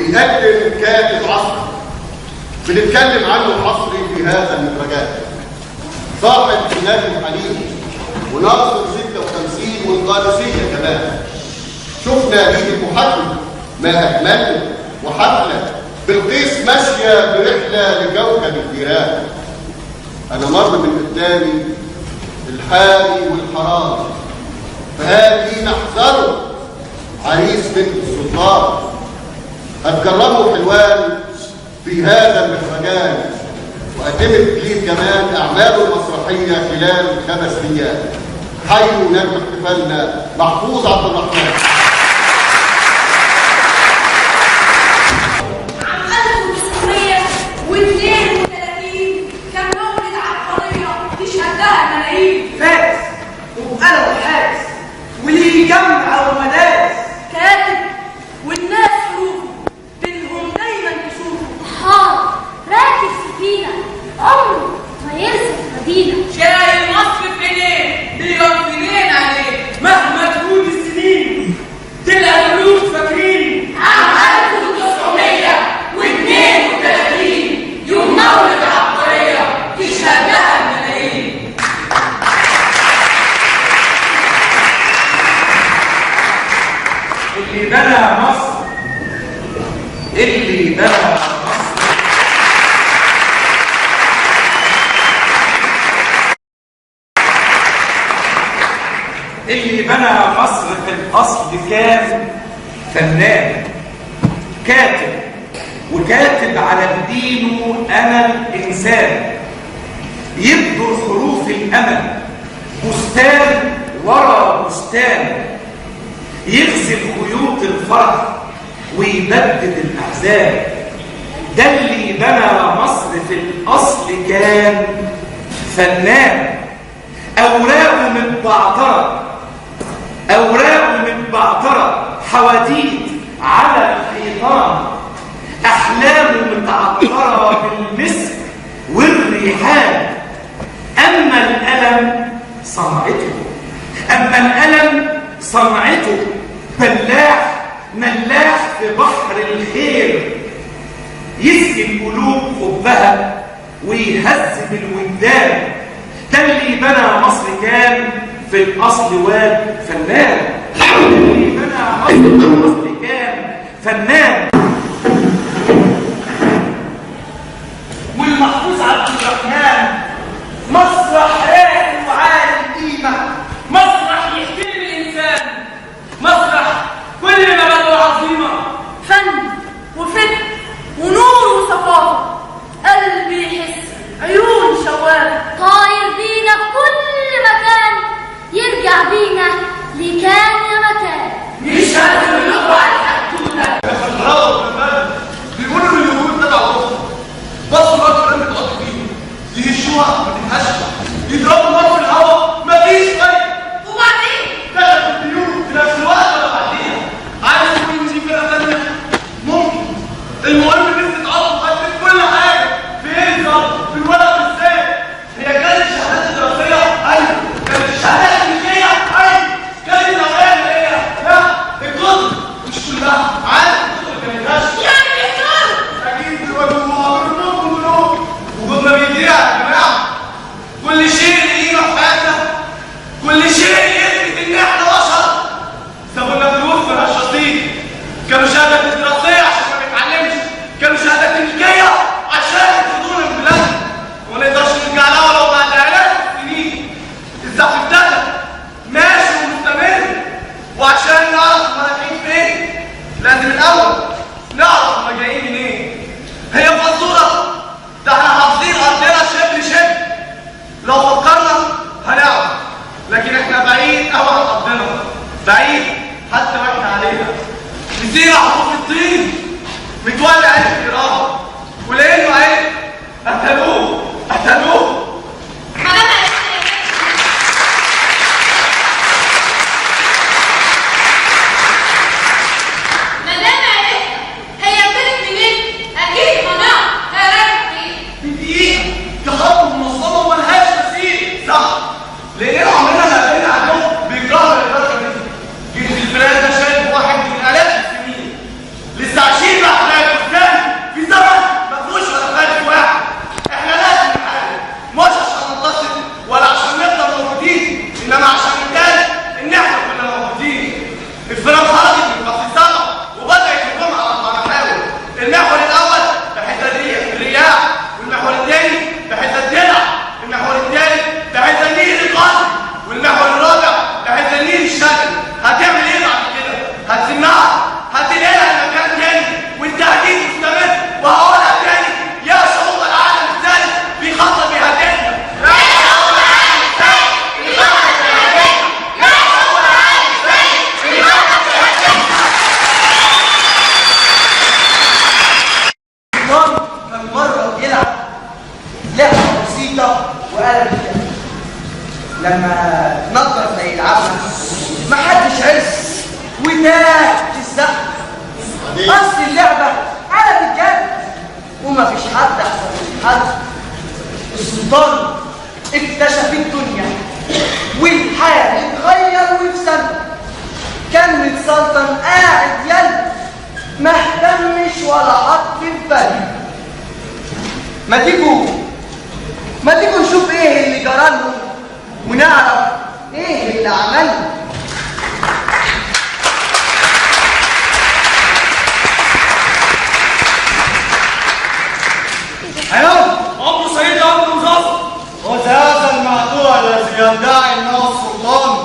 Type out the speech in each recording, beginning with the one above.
وبيقدم كاتب عصري بنتكلم عنه حصري في هذا المهرجان، صاحب نجم حليم وناصر 56 والقادسيه كمان. شفنا عيد المحاكمة ما اجمله، وحفله بلقيس ماشية برحله لكوكب الجيران. انا مر من قدامي الحالي والحرام، فهذه نحذره عريس بنت السلطان. هتكرموا حلوان في هذا المهرجان، وقدمت ليه كمان اعماله المسرحية خلال 5 ايام. حيوا نجم احتفالنا محفوظ عبد الرحمن. عام 1932 كان مولد عبقرية تشهد لها ملايين. فارس وبقلمه حارس وليه جامعة ومدارس، كاتب والناس حروفه بينهم دايما تشوفه. بحار راكب سفينة عمره ما يرسم مدينة، شايل مصر في عينيه بيغفلين عليه مهما تفوت السنين تلقى الملوك فاكرين. عام 1932 يوم مولد عبقرية تشهد لها الملايين. اللي بنى مصر، اللي بنى مصر اللي بنى مصر في الأصل كان فنان، كاتب، وكاتب على دينه أنا الإنسان، يبدر حروف الأمل بستان ورا بستان، يغسل خيوط الفرح ويبدد الأحزان. ده اللي بنى مصر في الأصل كان فنان. أوراقه متبعترة، أوراقه متبعترة حواديت على الحيطان، أحلامه متعطرة بالمسك والريحان. أما الألم صنعته، أما الألم صنعته فلاح ملاح في بحر الخير، يسقي القلوب حبها ويهذب الوجدان. ده اللي بنى مصر كان في الأصل واد فنان. ده اللي بنى مصر في الأصل كان فنان. والمحفوظ عبد الرحمن مسرح راقي وعالي القيمة، مسرح يحترم الإنسان، مسرح كل مبادئه عظيمة، فن وفكر ونور وثقافة، قلبي يحس، عيون شوافة، طاير بينا في كل مكان، يرجع بينا لكان يا مكان. يشهد الملوك على الحدوتة. بيقولوا ان اليهود تبع اوروبا، بصوا الواد فلان بتقعد فيهم يهشوها ما تنهش، يضربوا النار في الهواء مفيش فايده. وبعدين دخلوا البيوت في نفس الوقت ولا بعديها. عايز تقول دي فرقه ثانية؟ ممكن. المهم الناس تتعاطف وقدمت كل حاجة. فين بالظبط؟ في الورق بالذات. هي كانت الشهادات الدراسية؟ ايوه. كانت الشهادات العلمية؟ ايوه. كانت الاوراق المالية؟ لا. الكتب مش كلها، عارف الكتب اللي كانت غش. يعني بيحتار. اكيد بيواجهوها بالموت والملوك. وجودنا بيضيع يا جماعة. كل شيء ليه قيمة في حياتنا، كل شيء يثبت ان احنا بشر. سابونا فلوس ونشاطين، كانوا شهادات دراسية عشان ما نتعلمش، كانوا شهادات ملكية عشان يطردونا من بلادنا وما نقدرش نرجع لها ولو بعد الاف السنين. الزحف ابتدى ماشي ومستمر، وعشان نعرف هما رايحين فين لازم الاول نعرف هما جايين منين. هي فزوره، ده احنا حافظين ارضنا شبر شبر، لو فكرنا هنعرف، لكن احنا بعيد قوي عن ارضنا، بعيد حتى واحنا عليها. نسينا حروف الطين، متولي عرف يقراها، ولانه عرف قتلوه قتلوه. ما دام عرفنا يا باشا، ما دام عرفنا هي ابتدت منين، اكيد هنعرف هي رايحة فين. في دقيقة تحط منظمة وملهاش مثيل، صح؟ لأننا عمرنا ما قابلنا عدو بيكرهنا للدرجة دي. جيت البلاد ده شايف واحد من آلاف السنين لسه عايشين. ولما اتنطر زي العمى محدش عرف وتاه في الزحمة. اصل اللعبة على الجد ومفيش حد احسن من حد. السلطان اكتشف الدنيا والحال اتغير وفي سنة كان متسلطن قاعد يلف ما اهتمش ولا حط في باله. ما تيجوا نشوف ايه اللي جرالهم ونعرف ايه اللي عمله. ايوه امر سيدي، امر مظفر. خذ هذا المعدوع الذي يدعي انه السلطان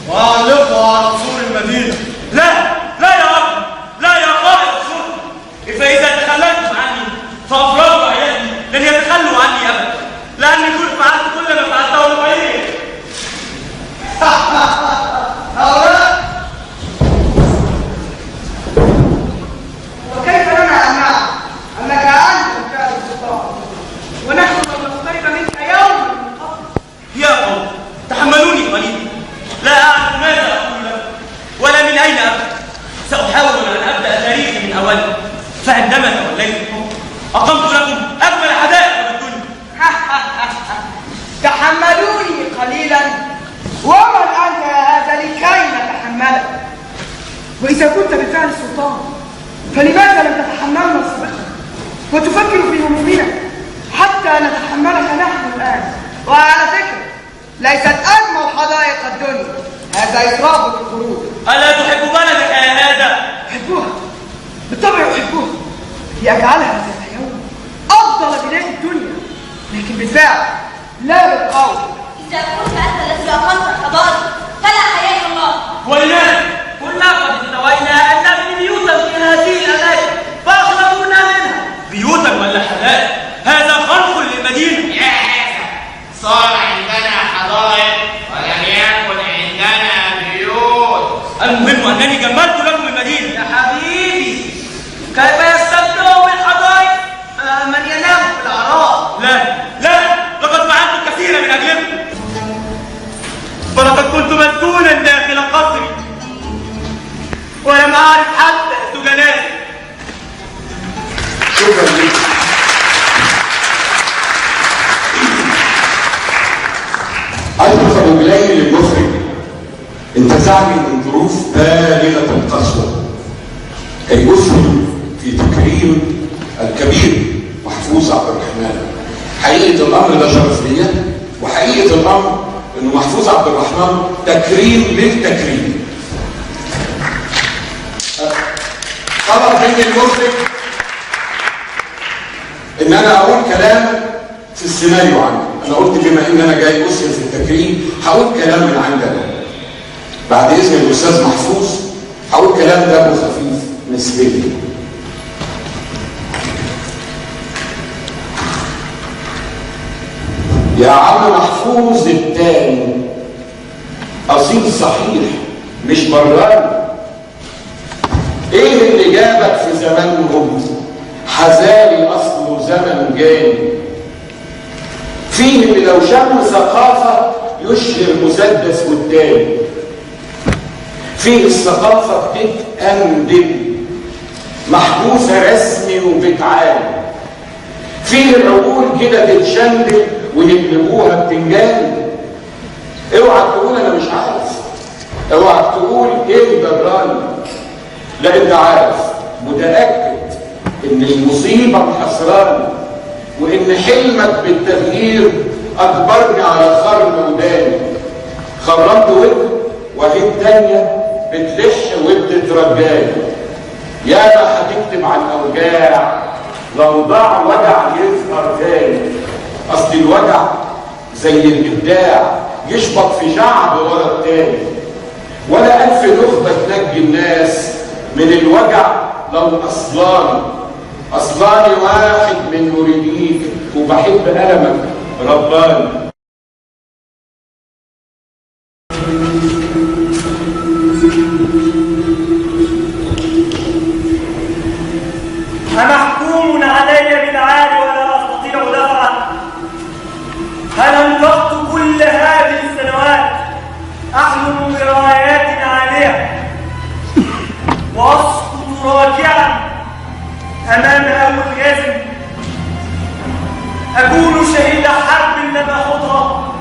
واعلقه على سور المدينة. لا لا يا رب، لا يا قائد الشرطة، فاذا تخليتم عني فافراد عيالي لن يتخلوا عني ابدا، لاني كنت فعلت كل ما فعلته لغيري. هؤلاء وكيف لنا ان نعلم انك انت بالفعل السلطان ونحن لم نقترب منك يوما من قبل؟ يا قوم تحملوني قليلا، لا اعرف ماذا اقول لكم ولا من اين ابدا. ساحاول ان ابدا تاريخي من اوله، فعندما توليت الحكم اقمت لكم اجمل حدائق في الدنيا. تحملوني قليلا، ومن انت يا هذا لكي نتحملك؟ واذا كنت بالفعل السلطان فلماذا لم تتحملنا سابقا وتفكر في همومنا حتى نتحملك نحن الان؟ وعلى فكرة ليست اجمل حدائق الدنيا، هذا اسراف في الخروج. الا تحب بلدك يا هذا؟ احبها بالطبع، احبها لأجعلها ذات يوم افضل بلاد الدنيا، لكن بالفعل لا بالقول. إذا كنت أنت الذي أقمت الحضارة فلا حياة الله. ولماذا؟ كنا قد استوينا أن نبني بيوتا في هذه الأماكن فأخرجونا منها. بيوتا ولا حدائق؟ هذا خرق للمدينة. يا هذا صار عندنا حدائق ولم يكن عندنا بيوت. المهم أنني جملت لكم المدينة. يا حبيبي كيف يستمتع بالحدائق من ينام في العراء؟ لا لا، لقد فعلت الكثير من أجلكم، فلقد كنت مسجونا داخل قصري ولم أعرف حتى سجنائي. شكرا لك. أشرف أبو جليل المخرج انتزعني من ظروف بالغة القسوة كي أسهم في تكريم الكبير محفوظ عبد الرحمن. حقيقة الأمر ده شرف ليا، وحقيقة الأمر إنه محفوظ عبد الرحمن تكريم للتكريم. طلب مني المخرج إن أنا أقول كلام في السيناريو عنه. أنا قلت بما إن أنا جاي أسهم في التكريم هقول كلام من عندنا. بعد إذن الأستاذ محفوظ هقول كلام دمه خفيف نسبيا. يا عم محفوظ التاني أصيل صحيح مش براني، إيه اللي جابك في زمانهم؟ حذاري أصله زمن جاني. فيه اللي لو شم ثقافة يشهر مسدس قدامي، فيه الثقافة بتتأندب محبوسة رسمي وبتعاني، فيه العقول كده تتشندب ويقلبوها بتنجان. اوعى تقول انا مش عارف، اوعى تقول ايه دراني، لا انت عارف، متاكد ان المصيبة محصراني، وان حلمك بالتغيير اجبرني على خرم وداني. خرمت ودن وهي التانية بتلح وبتترجاني. ياما هتكتب عن اوجاع لو ضاع وجع يظهر تاني. اصل الوجع زي الابداع يشبط في شعب ورا التاني، ولا الف نخبة تنجي الناس من الوجع لو اصلاني. اصلاني واحد من مريديك وبحب ألمك رباني. أمحكوم علي بالعار ولا أستطيع دفعه؟ هل أنفقت كل هذه السنوات أحلم برايات عالية وأسقط راكعا أمام أول غازم. أكون شهيد حرب لم أخضها.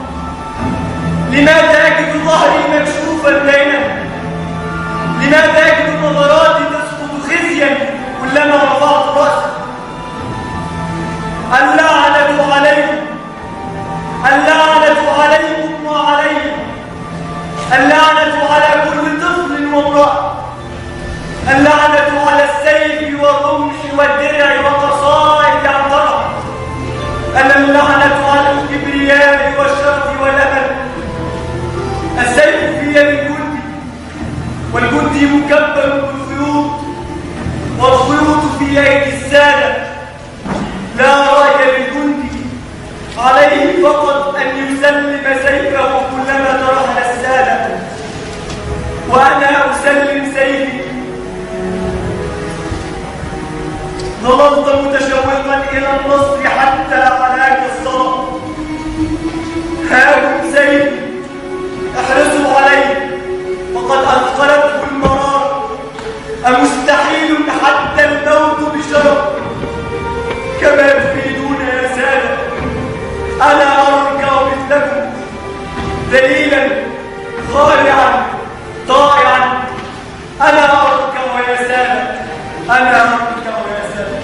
لماذا أجد ظهري مكشوفا دائما؟ لماذا أجد نظراتي تسقط خزيا كلما رفعت رأسي؟ اللعنة عليكم، اللعنة عليكم وعلي، اللعنة على كل طفل وامرأة، اللعنة على السيف والرمح والدرع وقصائد عنترة، اللعنة على الكبرياء والشرف والأمل. السيف في يد الجندي، والجندي مكبل بالخيوط، والخيوط في أيدي السادة. لا رأي للجندي، عليه فقط أن يسلم سيفه كلما ترحل السادة، وأنا أسلم سيفي. ظللت متشوقا إلى النصر حتى علاك الصلاة. هاكم سيفي، احرصوا عليه، فقد أثقلته المرارة. أمستحيل حتى الموت بشرف كما تريدون يا سادة. أنا أركع مثلكم ذليلا خارعا طائعا. أنا أركع يا سادة، أنا أركع يا سادة.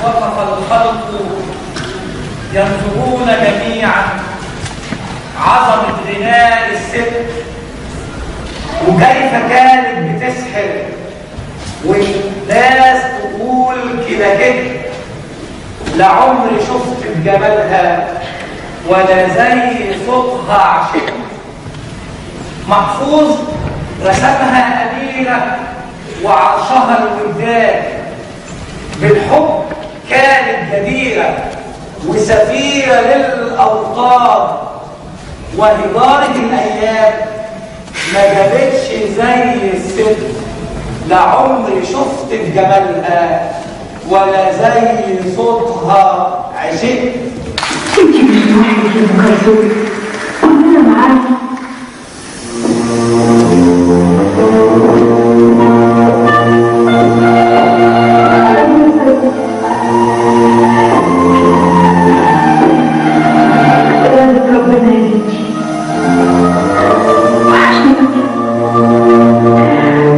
وقف الخلق ينظرون جميعا عظمة غناء الست، وكيف كانت بتسحر والناس تقول كده كده. لا عمري شفت بجمالها ولا زي صوتها عشق. محفوظ رسمها أميرة وعرشها الوداد، بالحب كانت جديرة وسفيرة للأوطان، وهدارة الأيام ما جابتش زي الست. لا عمري شفت بجمالها ولا زي صوتها عشقت. انت مش لوحدك يا ام كلثوم، كلنا معاكي. إرادة ربنا يا بنتي، وحشني أوي.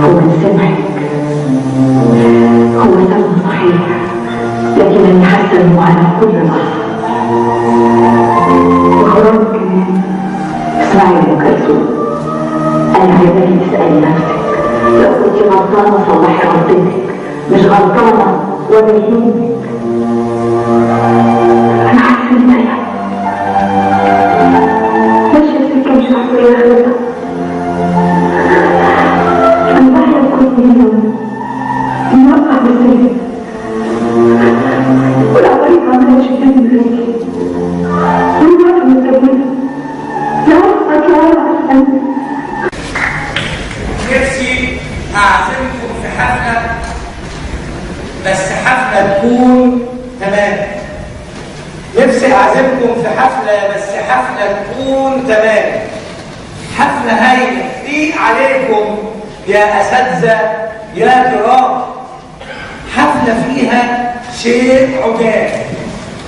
هو سمعك، هو سمع صحيح، لكنني حاسة إنه على كل لحظة. وغرام كمان. اسمعي يا أم كلثوم، أنا عايزاكي تسألي نفسك، لو كنت غلطانة صلحي غلطتك، مش غلطانة ولا يهمك. أنا حاسة إني تايهة، ماشية في سكة مش عارفة إيه آخرتها. أنا بحلم كل يوم إني أوقع بالسلم، والعوارض عمالة تشدني من رجلي، وأنا واقفة مترددة، لا عارفة أطلع ولا عارفة أنزل. نفسي أعزمكم في حفلة، بس حفلة تكون تمام. نفسي أعزمكم في حفلة، بس حفلة تكون تمام. حفلة هايلة تليق عليكم يا أساتذة يا كرام. حفلة فيها شيء عجاب،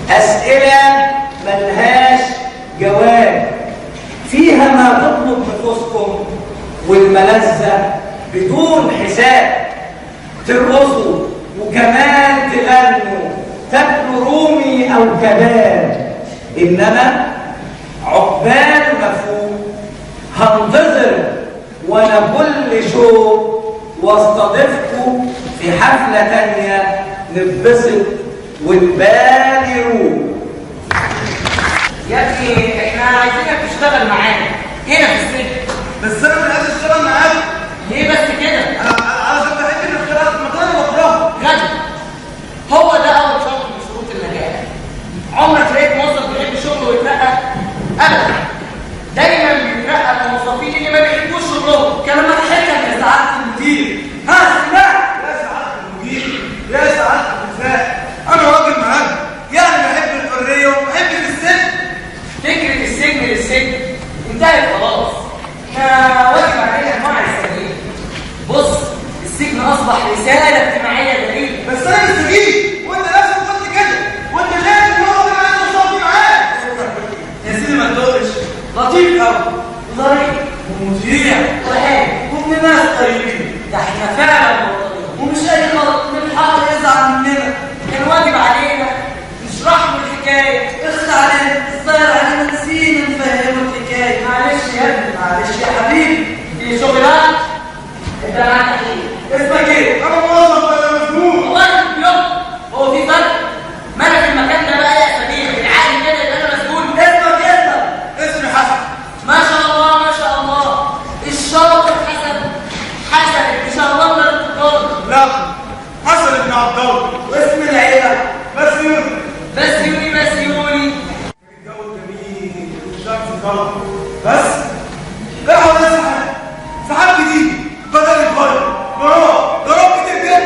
أسئلة ملهاش جواب، فيها ما تطلب نفوسكم والملذة بدون حساب. ترقصوا وكمان تغنوا، تاكلوا رومي أو كباب، إنما عقبال مفهوم هنتظر وأنا كل شوق واستضيفكم في حفلة تانية نتبسط والبال يروق. يا ابني احنا عايزينك تشتغل معانا هنا في السجن. بس انا مش عايز اشتغل معاك. ليه بس كده؟ انا علشان بحب الاختراع في المكان اللي بكرهه. غبي، هو ده اول شرط من شروط النجاح. عمرك لقيت موظف بيحب شغله ويترقى؟ ابدا، دايما بيترقى الموظفين اللي ما بيحبوش شغلهم. كلامك حكم يا سعادة المدير. ها سمعت؟ يا سعادة المدير، يا سعادة الوفاء، انا راجل مهندس، يعني بحب الحرية وبحب السجن. اصبح رسالة اجتماعية جديدة. بس انا مستجيب، وانت نفسك قلت كده، وانت شايف ان هو كان عنده صوت معاك. يا سيدي ما تدقش، لطيف قوي وظريف ومطيع وهادي وابن ناس طيبين. ده احنا فعلا وطنيين، ومش اي غلط من حقه يزعل مننا. كان واجب علينا نشرح له الحكاية. اخ علينا، الظاهر علينا نسينا نفهمه الحكاية. معلش يا ابني، معلش يا حبيبي. دي شغلات انت معاك ايه؟ اسمك ايه؟ انا موظف ولا مجنون؟ والله يوم هو في فرق؟ ما انا في المكان ده بقى يا اسابيع، بالعقل كده يبقى انا مسؤول. اسمك ايه؟ اسمي حسن. ما شاء الله ما شاء الله، الشاطر حسن. حسن ان شاء الله من التجار. لا، حسن ابن عبد الله. واسم العيلة؟ بسيوني. بسيوني بسيوني. الجو جميل والشمس طالعه، بس لا حول ولا سحاب، سحاب جديد بدل الغير. جراب كتير جدا،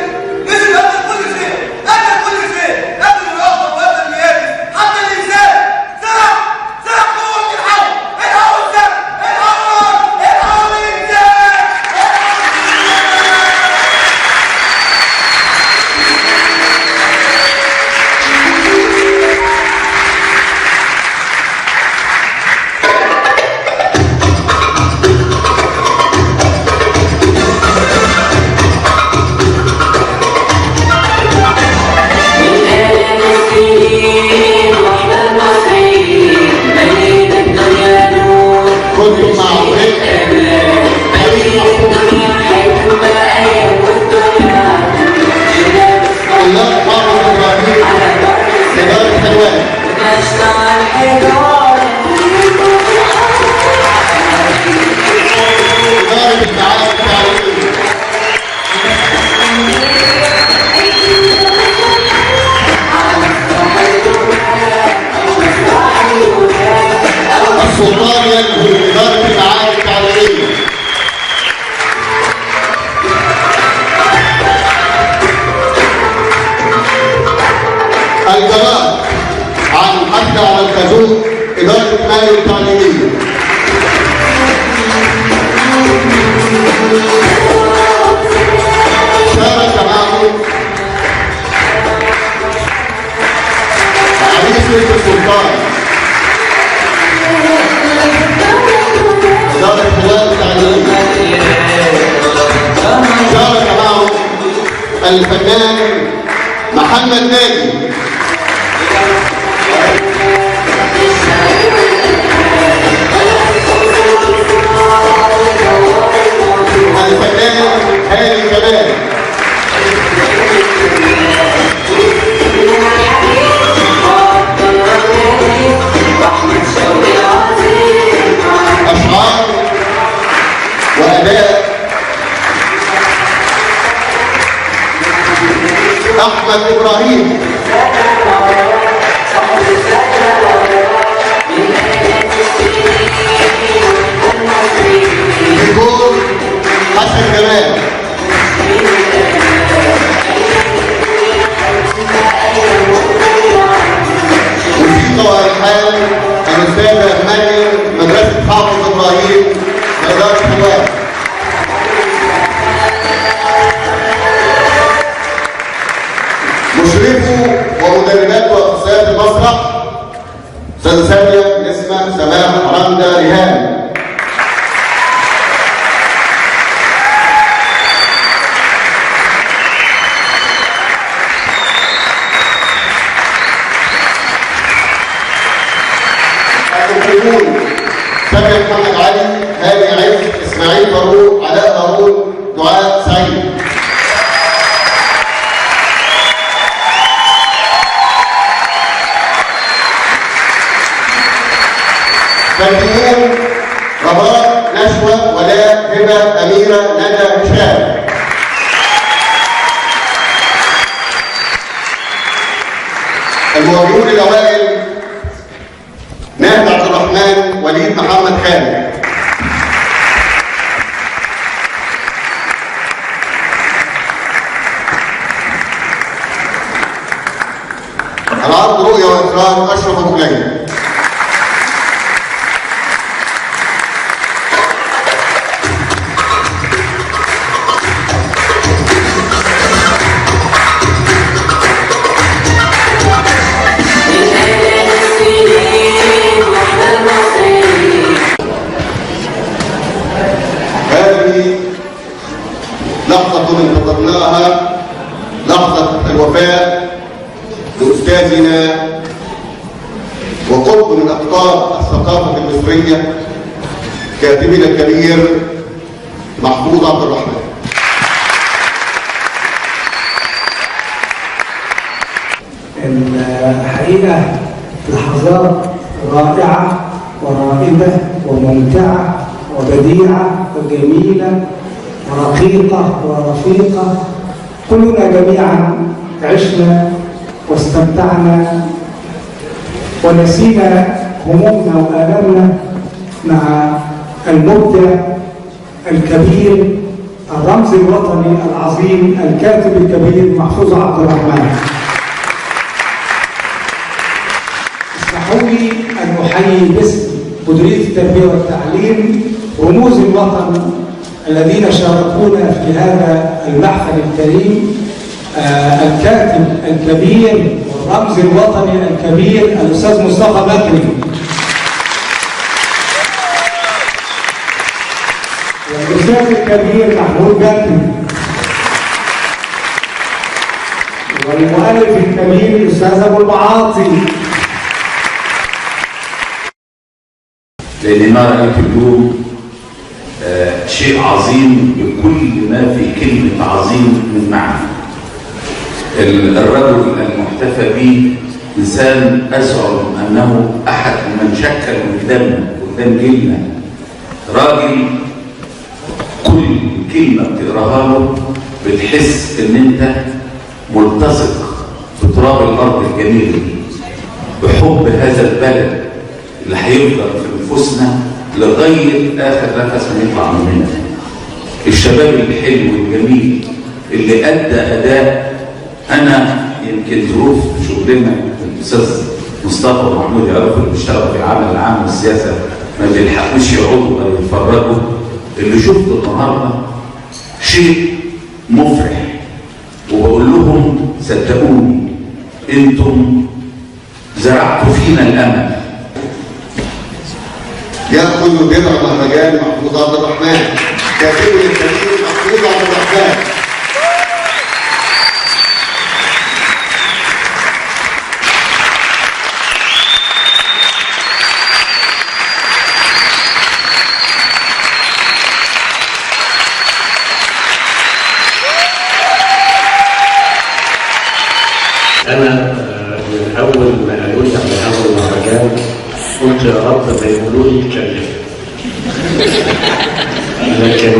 نزل قتل كل شيء، قتل كل شيء، قتل الاخضر وقتل اليابس، حتى الانسان. سرق سرق جوه الحول، الحول سرق، الحول الحول الانسان. كنتم مع طلاب حافظ ابراهيم ادارة حلوان. ادارة المعاهد التعليمية. السلطان ينهي ادارة المعاهد التعليمية. الجواب عن حفل على الخازوق إدارة مالي التعليمية. شارك معه عريس بنت السلطان. إدارة حلوان التعليمية. شارك معه الفنان محمد ناجي. الفنان هاني كمال. أشعار وأداء أحمد إبراهيم. ديكور حسن جمال. موسيقى وألحان الأستاذة مريم، مدرسة حافظ إبراهيم بإدارة حلوان. مشرفو ومدربات وأخصائيات المسرح أستاذة سامية، نسمة، سماح، رندا، ريهام. المخرجون سامية محمد علي، هاني عز، اسماعيل فاروق، علاء هارون، دعاء سعيد. فنيون رباب، نشوى، ولاء، هبه، اميره، ندى، هشام. المواجهون الاوائل ناهد عبد الرحمن، وليد محمد خالد. العرض رؤية وإخراج أشرف أبو جليل. لحظة انتظرناها، لحظة الوفاء لأستاذنا وقطب من أقطاب الثقافة المصرية كاتبنا الكبير محفوظ عبد الرحمن. الحقيقة لحظات رائعة ورائدة وممتعة وبديعة وجميلة ورقيقة ورفيقة، كلنا جميعا عشنا واستمتعنا ونسينا همومنا وآلامنا مع المبدع الكبير الرمز الوطني العظيم الكاتب الكبير محفوظ عبد الرحمن. اسمحوا لي أن أحيي باسم مديرية التربية والتعليم رموز الوطن الذين شاركونا في هذا المحفل الكريم، الكاتب الكبير والرمز الوطني الكبير الأستاذ مصطفى بدري، والأستاذ الكبير محمود بدري، والمؤلف الكبير الأستاذ أبو المعاطي. لأن ما رأيت اليوم شيء عظيم بكل ما في كلمة عظيم من معنى. الرجل المحتفى به إنسان أزعم أنه أحد من شكل وجداننا وجدان جيلنا، راجل كل كلمة بتقراها له بتحس إن أنت ملتصق بتراب الأرض الجميلة دي، بحب هذا البلد اللي هيفضل في نفوسنا لغاية آخر نفس ما يطلع مننا. الشباب الحلو والجميل اللي أدى أداء، أنا يمكن ظروف شغلنا الأستاذ مصطفى ومحمود يعرفوا اللي بيشتغلوا في العمل العام والسياسة ما بيلحقوش يقعدوا ولا يتفرجوا. اللي شفته النهارده شيء مفرح، وبقول لهم صدقوني انتم زرعتوا فينا الامل. يأخذ درع مهرجان محفوظ عبد الرحمن كاتبنا الكبير محفوظ عبد الرحمن. أنا من أول ما قالوا لي على هذا المهرجان قلت يا رب ما يقولوا لي اتكلم، لكن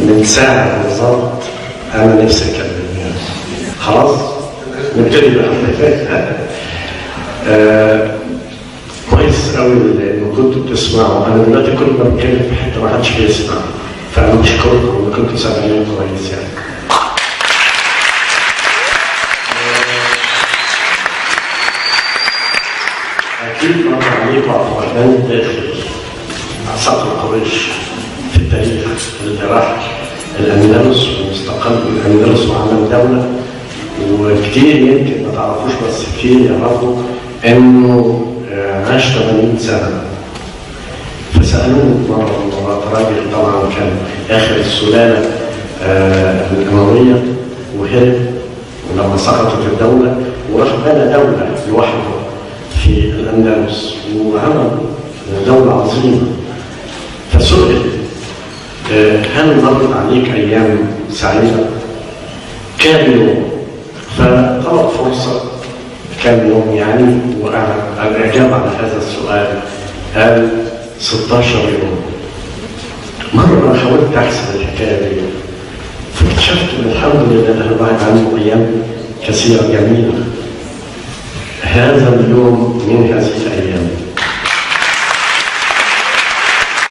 من ساعة بالظبط أنا نفسي أتكلم يعني. خلاص نبتدي بقى. كويس قوي إن كنتوا بتسمعوا. أنا دلوقتي كل ما بتكلم في حتة ما حدش بيسمع، فأنا بشكركم إن كنتوا سامعين كويس يعني. أكيد مر عليكم عبد الرحمن الداخل صقر قريش في التاريخ اللي راح الأندلس واستقل بالأندلس وعمل دولة، وكتير يمكن ما تعرفوش بس كتير يعرفوا إنه عاش 80 سنة. فسألوه مرة من المرات، راجل طبعا كان آخر السلالة الأموية وهرب ولما سقطت الدولة وراح بنى دولة لوحده في الأندلس وعمل دولة عظيمة. فسئل هل مرت عليك أيام سعيدة؟ كام يوم؟ فطلب فرصة كام يوم يعني، والإجابة على هذا السؤال قال 16 يوم. مرة حاولت أحسب الحكاية دي فاكتشفت إن الحمد لله أن الواحد عنده أيام كثيرة جميلة. هذا اليوم من هذه الأيام.